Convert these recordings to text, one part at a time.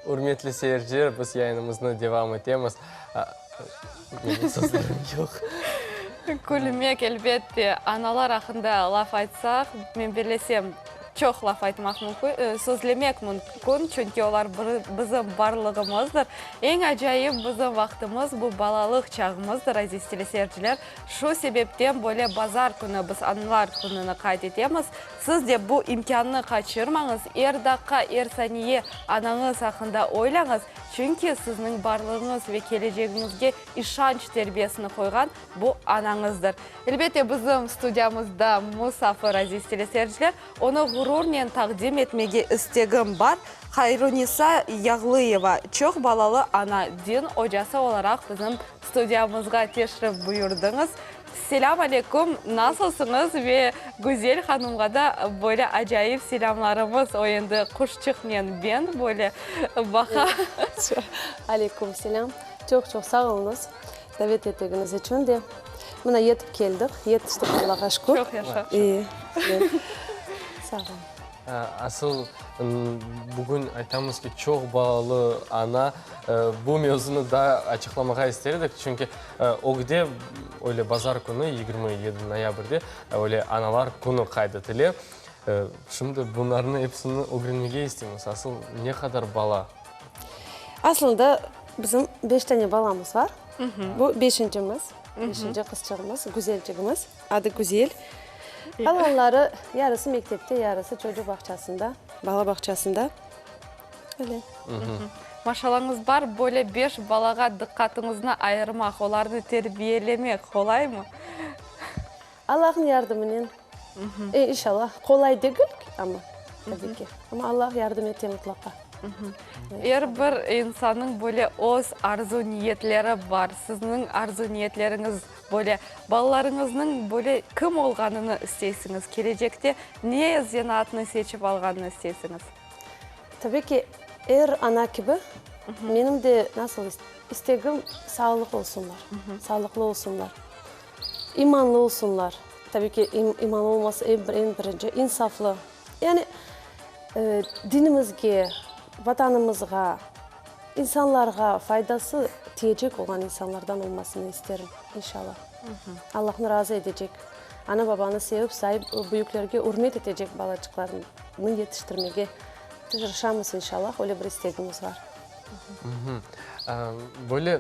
Ürmetli seyirciler, biz yayınımıznı devam etemiz. Menim sözlerim yoq. Külmek, elbette. Analar aqqında laf aytsaq, men bellesem, çoq laf aytmaq mümkün, sözlemek mümkün, çünki olar bizim barlığımızdır. Eñ acayip bizim vaqtımız, bu balalıq çağımızdır, aziz teleseyirciler. Şu sebepten böyle bazar künü biz Analar kününi qayd etemiz. Siz de bu imkânnı qaçırmañız, er daqqa, er saniye anañız aqqında oylañız, çünki sizniñ barlığıñız ve kelecegiñizge işanç terbiyesini qoyğan bu anañızdır. Elbette, bizim studiyamızda musafir, aziz teleseyirciler, onı ğururnen taqdim etmege istegim bar, Hayrunisa Yağlıyeva, çoq balalı ana, din ocası olaraq bizim studiyamızğa teşrif buyurdıñız. Selâm aleyküm, nasılsıñız? Ve Güzel hanımğa da böyle acayip selâmlarımız, o endi quşçıqnen ben böyle baqa. Aleyküm selâm, çoq-çoq sağ oluñız davet ettigiñiz içün de. Mına yetip keldik, yetiştik Allağa şükür. Çoq yaşa. Sağ oluñ. Asıl, bugün aytamız ki, çoq balalı ana, bu mevzunı daa açıqlamağa ister edik, çünki ögde, öyle bazar künü, 27 noyabrde, öyle Analar künü qayd etile. Şimdi bunlarnıñ episini ögrenmege isteymiz, asıl ne qadar bala? Aslında, bizim beş tane balamız var. Bu beşincimiz, beşinci qızçığımız, güzelçigimiz, adı Güzel. Qalanları yarısı mektepte, yarısı çocuq bağçasında, bala bağçasında. Öyle. Maşallañız bar, böyle beş balağa diqqatıñıznı ayırmaq, olarnı terbiyelemek qolaymı? Allahnıñ yardımınen, inşallah, qolay degil, amma, tabii ki, amma Allah yardım ete mıtlaqa. Er bir insannıñ böyle öz arzu-niyetleri bar. Sizniñ arzu-niyetleriñiz Böyle, balalarıñıznıñ böyle kim olğanını isteysiñiz? Kelecekte ne zenaatnı seçip alğanını isteysiñiz? Tabii ki, er ana kibi, menim de nasıl istegim, sağlıq olsunlar, sağlıqlı olsunlar, imanlı olsunlar. Tabii ki, imanlı olması eñ birinci, insaflı. Yani, dinimizge, Vatanımızğa, İnsanlarğa faydası tiyecek olğan insanlardan olmasını isterim, inşallah. Allahnı razı edecek, ana-babanı sevip, sayıp, büyüklerge ürmet etecek balaçıqlarnı yetiştirmege tırışamız, inşallah, öyle bir istegimiz bar. Böyle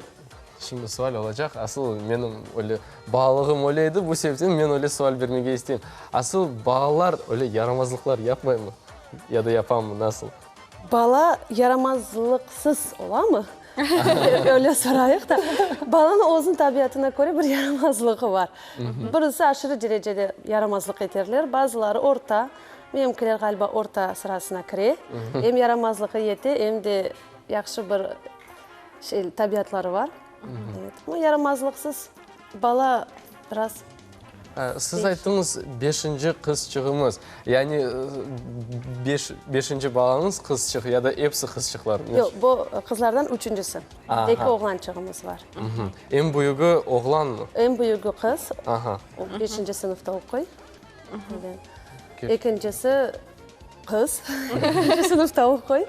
şimdi sual olacaq, asıl menim öyle balalığım öyle edi, bu sebepten men öyle sual bermege isteyim. Asıl balalar öyle yaramazlıqlar yapmaymı ya da yapamı, nasıl? Bala yaramazlıqsız olamı? Öyle sorayıq da. Balanıñ özüniñ tabiatına köre bir yaramazlığı bar. Birisi aşırı derecede yaramazlıq eterler, bazıları orta. Menimkiler, ğaliba, orta sırasına kire. Em yaramazlığı yete, em de yahşı bir şey, tabiatları bar. Amma yaramazlıqsız bala biraz. Siz ayttıñız, beşinci qızçığımız. Yani beş, beşinci balañız qızçıq ya da episi qızçıqlar? Yoq, bu qızlardan üçüncisi. Eki oğlançığımız bar. Eñ büyügi oğlanmı? Eñ büyügi qız. O beşinci sınıfta oquy. Ekincisi qız, ekinci sınıfta oquy.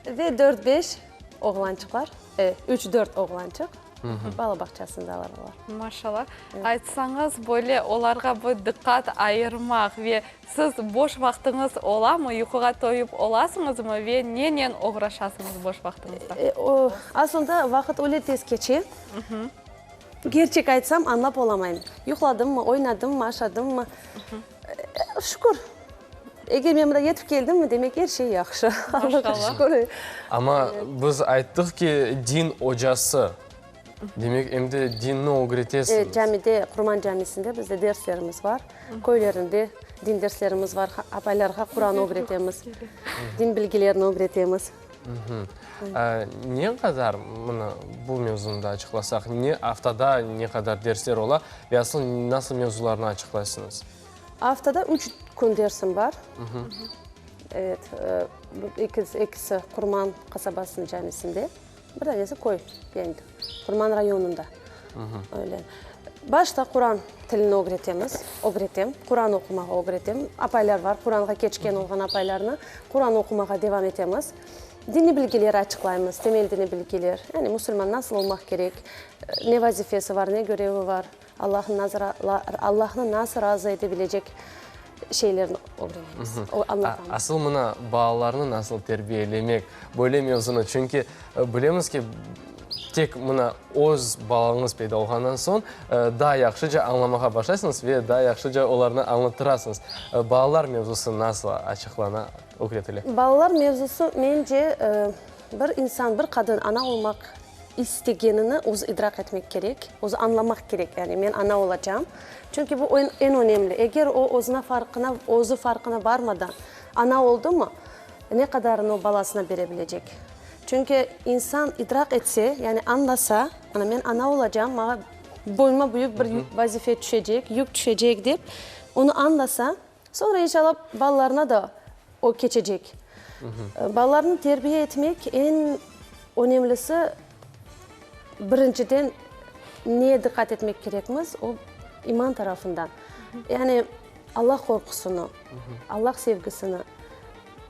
Ve dört, beş oğlançıqlar, üç, dört oğlançıq. Bala bağçasındalar olar. Maşallah. Aytsañız, böyle olarğa bu diqqat ayırmaq ve siz boş vaqtıñız olamı, yuquğa toyup olasıñızmı ve nenen oğraşasıñız boş vaqtıñızda? Aslında vaqıt öyle tez keçe. Kerçek aytsam, añlap olamayım. Yuqladımmı, oynadımmı, aşadımmı? Şükür. Eger men mında yetip keldimmi, demek er şey yahşı. Allağa şükür. Amma biz ayttıq ki, din ocası, demek em de dinni ögretesiñiz. Evet, camide, Qurman camisinde bizde derslerimiz bar. Köylerinde din derslerimiz bar. Apaylarğa Quran ögretemiz, din bilgilerini ögretemiz. Ne qadar, mına bu mevzunı da açıqlasaq, ne aftada ne qadar dersler ola ve asıl nasıl mevzularnı açıqlaysıñız? Aftada üç kün dersim bar. Evet, ekisi Qurman qasabasınıñ camisinde, bir tanesi köy, yani Qurman rayonında. Öyle. Başta Quran tilini ögretemiz. ögretem, Quran oqumağa ögretem. Apaylar bar, Quranğa keçken olğan apaylarnı Quran oqumağa devam etemiz. Diniy bilgiler açıqlaymız, temel diniy bilgiler. Yani musulman nasıl olmaq kerek, ne vazifesi var, ne görevi var, Allahnı nasıl razı ete bilecek şeylerni ögrenemiz, añlatamız. Asıl mına balalarnı nasıl terbiyelemek, böyle mevzunı, çünki bilemiz ki, tek mına öz balañız peyda olğandan soñ daa yahşıca añlamağa başlaysıñız ve daa yahşıca olarnı añlattırasıñız. Balalar mevzusı nasıl açıqlana, ögretile? Balalar mevzusı, mence, bir insan, bir qadın ana olmaq istegenini özü idraq etmek kerek, özü añlamaq kerek, yani men ana olacam. Çünki bu eñ önemli. Eger o özüne farqına, özü farqına barmadan ana oldumı, ne qadarını o balasına bere bilecek? Çünki insan idraq etse, yani añlasa, ana men ana olacam, maña boynuma büyük bir vazife tüşecek, yük tüşecek dep, onı añlasa, soñra inşallah balalarına da o keçecek. Balalarnı terbiye etmek eñ önemlisi, birinciden neye diqqat etmek kerekmiz, o iman tarafından. Yani Allah qorqusını, Allah sevgisini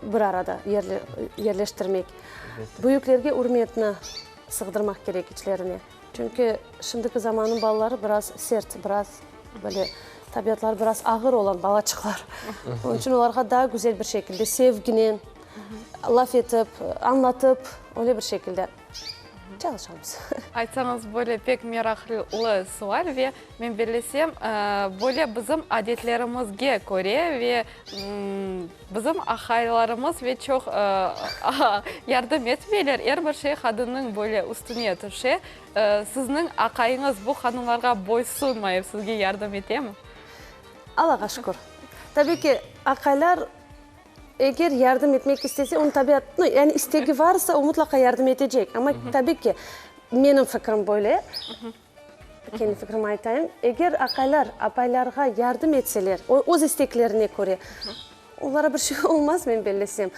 bir arada yerleştirmek, büyüklerge ürmetni sığdırmaq kerek içlerine. Çünki şimdiki zamannıñ balaları biraz sert, biraz böyle tabiatları biraz ağır olan balaçıqlar. Onıñ içün olarğa daa güzel bir şekilde sevginen laf etip, añlatıp, öyle bir şekilde çalışamız. Aytsañız, böyle pek meraqlı sual ve men bellesem, böyle bizim adetlerimizge köre ve Bizim aqaylarımız ve çoq yardım etmeyler, er bir şey qadınnıñ böyle üstüne tüşe. Sizniñ aqayıñız bu qanunlarğa boysunmayıp sizge yardım etemi? Allağa şükür. Tabiy ki, aqaylar eger yardım etmek istese, onıñ tabiat, no, yani istegi varsa, o mutlaqa yardım etecek. Amma tabiy ki, menim fikrim böyle. Kendi fikrimi aytayım. Eger aqaylar apaylarğa yardım etseler, öz isteklerine köre, olara bir şey olmaz, men bellesem.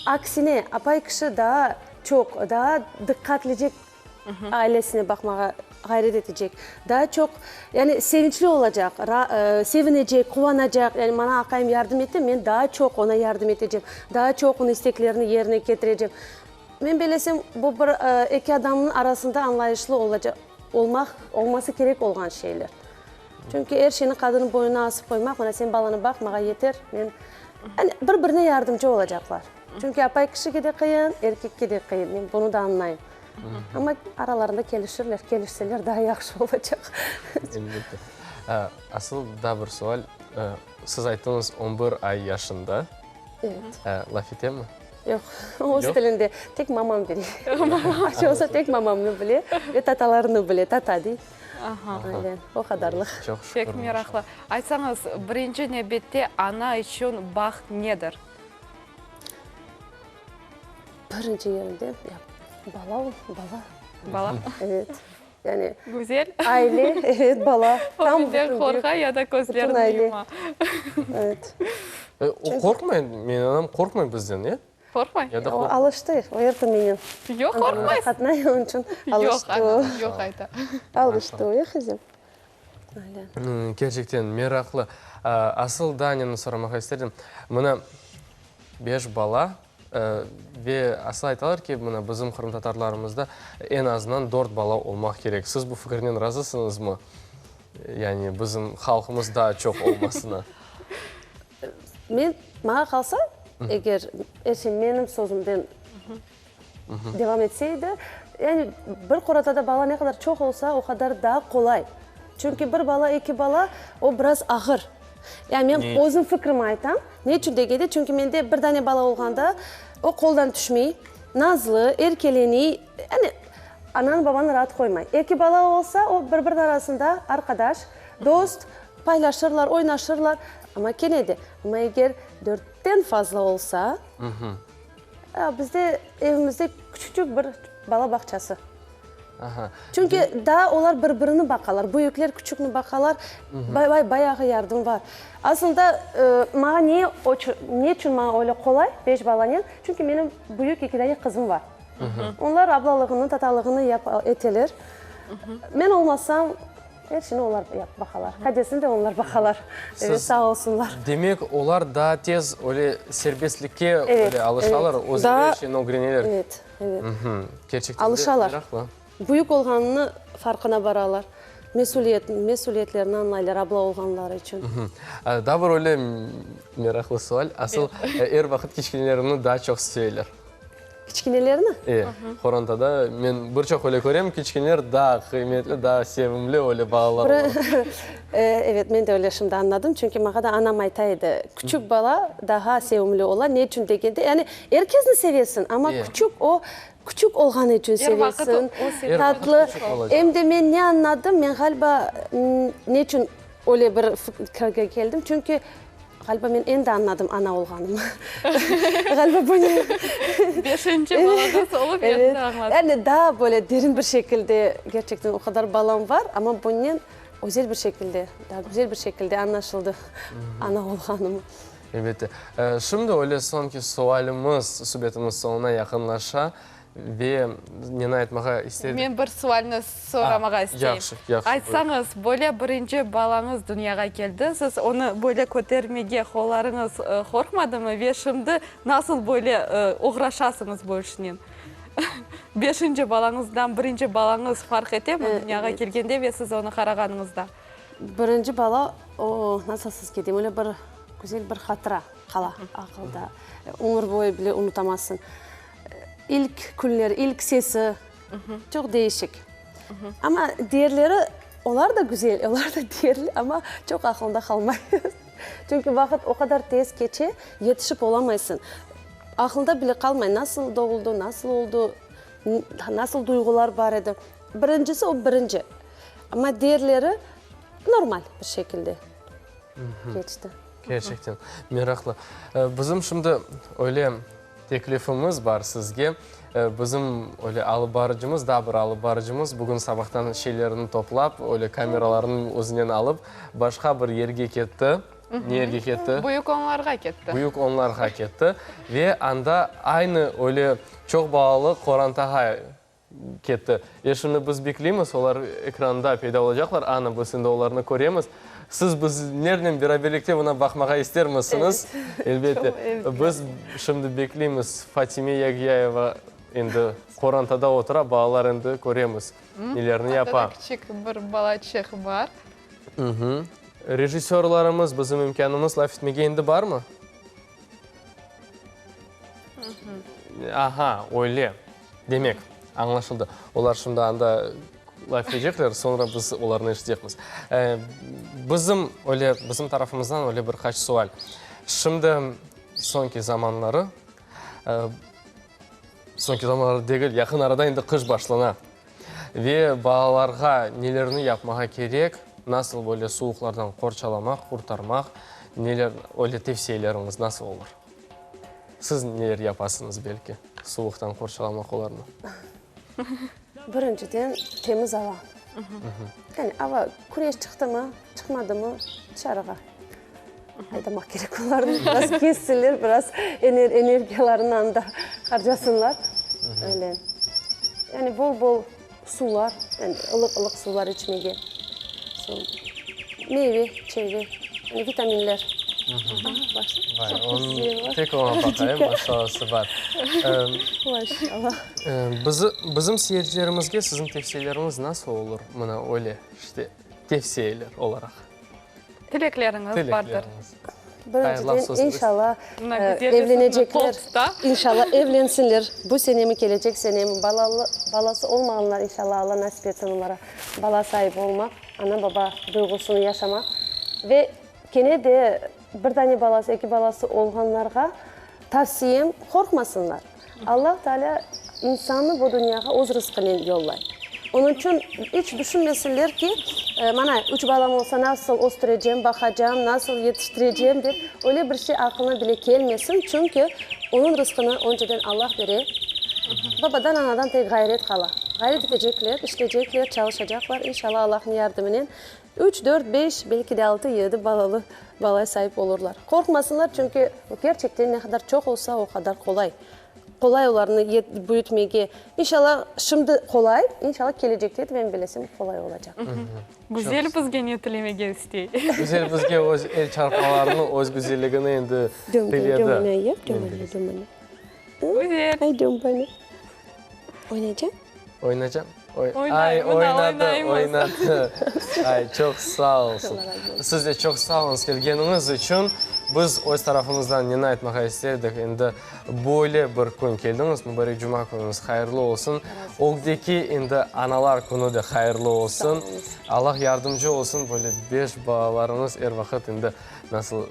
Aksine, apay kişi daa çoq, daa diqqatlicek ailesine baqmağa ğayret etecek, daa çoq, yani sevinçli olacaq, sevinecek, quvanacaq, yani maña aqayım yardım etti, men daa çoq oña yardım etecem, daa çoq onıñ isteklerini yerine ketirecem. Men bellesem, bu bir eki adamnıñ arasında añlayışlı olacaq, olmaq, olması kerek olğan şeyler. Çünki er şeyni qadınnıñ boynuna asıp qoymaq, mana sen balanı baq, maña yeter, men, yani bir-birine yardımcı olacaqlar. Çünki apay kişige de qıyın, erkekke de qıyın, men bunı da añlayım. Amma aralarında kelişirler, kelişseler daa yahşı olacaq. Elbette. Asıl daa bir sual, siz ayttıñız on bir ay yaşında. Evet. Laf etemi? Yoq, öz tilinde. Tek mamam bile. Aç olsa tek mamamnı bile ve tatalarını bile. Tata dey. Öyle, o qadarlıq. Çoq şükür. Pek meraqlı. Aytsañız, birinci nevbette ana içün baht nedir? Birinci yerinde, ya, bala, bala. Bala? Evet. Yani, Güzel. Aile, evet, bala. O birden qorqa ya da közlerini yuma. Evet. O qorqmay, menim anam qorqmay bizden, ya? Qorqmay? Ya da O alıştı, o er kün menen. Yoq, qorqmay. Qatnay, onıñ içün alıştı. Yoq, anam, yoq ayta. Alıştı o, ya qızım? Öyle. Kerçekten meraqlı. Asıl daa neni soramağa isterdim. Mına beş bala, Ve asıl aytalar ki, mına bizim qırımtatarlarımızda eñ azından dört bala olmaq kerek. Siz bu fikirnen razısıñızmı? Yani bizim halqımız daa çoq olmasına. Men, maña qalsa, eger er şey menim sözümden devam etse edi, yani bir qoratada bala ne qadar çoq olsa, o qadar daa qolay. Çünki bir bala, eki bala, o biraz ağır. Yani men özüm fikrimi aytam. Ne içün degende, çünki mende bir dane bala olğanda, o qoldan tüşmey, nazlı, erkeleniy, yani ananı babanı raat qoymay. Eki bala olsa, o bir-biriniñ arasında arqadaş, dost, paylaşırlar, oynaşırlar. Amma kene de, amma eger dörtten fazla olsa, bizde evimizde küçücük bir bala bağçası. Çünki daa olar bir-birini baqalar, büyükler küçükni baqalar, bayağı yardım bar. Aslında, maña ne ne içün maña öyle qolay beş balanen, çünki menim büyük eki dane qızım bar. Onlar ablalığını, tatalığını eteler. Men olmasam. Er şeyni olar baqalar. Qadesini de onlar baqalar. Evet, sağ olsunlar. Demek, olar daa tez öyle serbestlikke öyle alışalar, özleri er şeyni ögreneler. Evet, evet. Kerçekten de Alışalar. meraqlı. Büyük olğanını farqına baralar. Mesüliyet, mesüliyetlerini añlaylar abla olğanları içün. Daa bir öyle meraqlı sual. Asıl er vaqıt kiçkenelerini daa çoq seveler. Kiçkenelerni? E, qorantada men bir çoq öyle körem, kiçkeneler daa qıymetli, daa sevimli öyle balalar ola. Evet, men de öyle şimdi añladım, çünki maña da anam ayta edi, küçük bala daha sevimli ola, ne içün degende, yani er kesni sevesiñ, amma küçük o, küçük olğanı içün sevesiñ, tatlı. Em de men ne añladım, men ğaliba ne içün öyle bir fikirge keldim, çünki Ğaliba men endi añladım ana olğanımı. Ğaliba bunı. Beşinci balañız olıp endi añladın. Yani daa böyle derin bir şekilde, gerçekten o qadar balam bar, amma bunen özel bir şekilde, daa güzel bir şekilde añlaşıldı ana olğanım. Elbette. Şimdi öyle soñki sualimiz, subetimiz soñuna yaqınlaşa. Ve neni aytmağa ister? Men bir sualni soramağa isteyim. Yahşı, yahşı. Aytsañız, böyle birinci balañız dünyağa keldi, siz onı böyle kötermege qollarıñız qorqmadımı ve şimdi nasıl böyle oğraşasıñız bu işnen? Beşinci balañızdan birinci balañız farq etemi dünyağa kelgende ve siz onı qarağanıñızda? Birinci bala, o, nasıl sizge deyim, öyle bir güzel bir hatıra qala aqılda, ömür boyu bile unutamazsıñ. İlk künler, ilk sesi çoq değişik. Amma diğerleri, olar da güzel, olar da değerli, amma çoq aqılında qalmay. Çünki vaqıt o qadar tez keçe, yetişip olamaysıñ. Aqılda bile qalmay, nasıl doğuldı, nasıl oldı, nasıl duyğular bar edi. Birincisi o birinci. Amma diğerleri normal bir şekilde keçti. Kerçekten meraqlı. Bizim şimdi öyle Teklifimiz bar sizge. Bizim öyle alıp barıcımız, daa bir alıp barıcımız bugün sabahtan şeylerini toplap, öyle kameralarını özünen alıp, başqa bir yerge ketti. Ne yerge ketti? Büyük Onlarğa ketti. Büyük Onlarğa ketti. Ve anda aynı öyle çoq balalı qorantağa Ketti. E, şimdi biz bekleymiz, olar ekranda peyda olacaqlar, ana, biz endi olarnı köremiz. Siz bizlernen beraberlikte buna baqmağa istermisiñiz? Elbette. Biz şimdi bekleymiz, Fatime Yagiyayeva endi qorantada otura, balalar endi köremiz, nelerni yapa. Anda da kiçik bir balaçıq bar. Rejissörlarımız, bizim imkânımız laf etmege endi barmı? Aha, öyle. Demek, añlaşıldı. Olar şimdi anda laf etecekler, soñra biz olarnı eşitecekmiz. Bizim öyle, bizim tarafımızdan öyle bir qaç sual. Şimdi soñki zamanları, soñki zamanları degil, yaqın arada endi qış başlana. Ve balalarğa nelerni yapmağa kerek, nasıl böyle suvuqlardan qorçalamaq, qurtarmaq, neler, öyle tevsiyeleriñiz nasıl olur? Siz neler yapasıñız, belki, suvuqtan qorçalamaq olarnı? Birinciden, temiz ava. Yani ava, küneş çıqtımı, çıqmadımı, tışarığa aydamaq kerek olarnı. Biraz kezsinler, biraz energiyalarını anda harcasınlar. Öyle. Yani bol-bol suvlar, yani ılıq-ılıq suvlar içmege. Soñ meyve, çeyve, yani vitaminler. Vay, onıñ tek oña baqayım, maşallası bar. Maşallah. Bizim seyircilerimizge siziñ tevsiyeleriñiz nasıl olur, mına öyle, işte, tevsiyeler olaraq? Tilekleriñiz bardır. Birinciden, inşallah, evlenecekler, inşallah, evlensinler, bu senemi, kelecek senemi, balalı, balası olmağanlar, inşallah, Alla nasip etsin olara bala saibi olmaq, ana-baba duyğusını yaşamaq ve kene de bir dane balası, eki balası olğanlarğa tavsiyem, qorqmasınlar. Allah Teala insannı bu dünyağa öz rızqınen yollay. Onıñ içün iç düşünmesinler ki, mana, üç balam olsa nasıl östürecem, baqacam, nasıl yetiştirecem dep, öyle bir şey aqılına bile kelmesin, çünki onıñ rızqını önceden Allah bere. Babadan, anadan tek ğayret qala. Ğayret etecekler, işleycekler, çalışacaqlar, inşallah Allahnıñ yardımınen üç, dört, beş, belki de altı, yedi balalı, balaya saip olurlar. Qorqmasınlar, çünki kerçekten ne qadar çoq olsa, o qadar qolay. Qolay olarnı büyütmege. İnşallah, şimdi qolay, inşallah, kelecekte de, men bilesem, qolay olacaq. Güzel bizge ne tilemege istey? Güzel bizge öz el çarpmalarını, öz güzelligini endi tiledi. Güzel. Ay, dömbana. Oynaycaq? Oynaycaq? Oynay, Ay, mına oynadı, oynaymız. oynadı. Ay, çoq sağ olsun. Allah razı olsun. Siz de çoq sağ oluñız kelgeniñiz içün. Biz öz tarafımızdan neni aytmağa isterdik, endi böyle bir kün keldiñiz, mubarek cuma künüñiz hayırlı olsun. Ögdeki endi Analar künü de hayırlı olsun. Sağ oluñız. Allah yardımcı olsun, böyle beş balalarıñız er vaqıt endi nasıl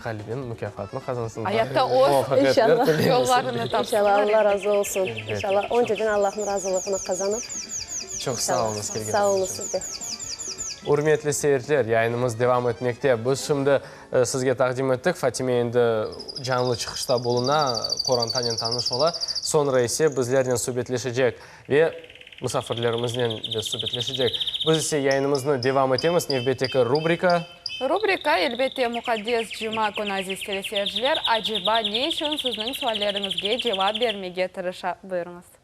ğalebeniñ mukâfatını qazansın. Ayatta öz İnşallah. yollarını tapsınlar. İnşallah, Allah razı olsun. Elbette. İnşallah, önceden Allahnıñ razılığını qazanıp. Çoq sağ oluñız kelgeniñiz Sağ oluñız içün. siz de. Ürmetli seyirciler, yayınımız devam etmekte. Biz şimdi sizge taqdim ettik, Fatime endi canlı çıqışta buluna, qorantanen tanış ola, soñra ise bizlernen subetleşecek ve musafirlerimiznen de subetleşecek. Biz ise yayınımıznı devam etemiz, nevbetteki rubrika. Rubrika, elbette, Muqaddes Cuma künü, aziz teleseyirciler, aceba ne içün sizniñ sualleriñizge cevap bermege tırışa? Buyurıñız.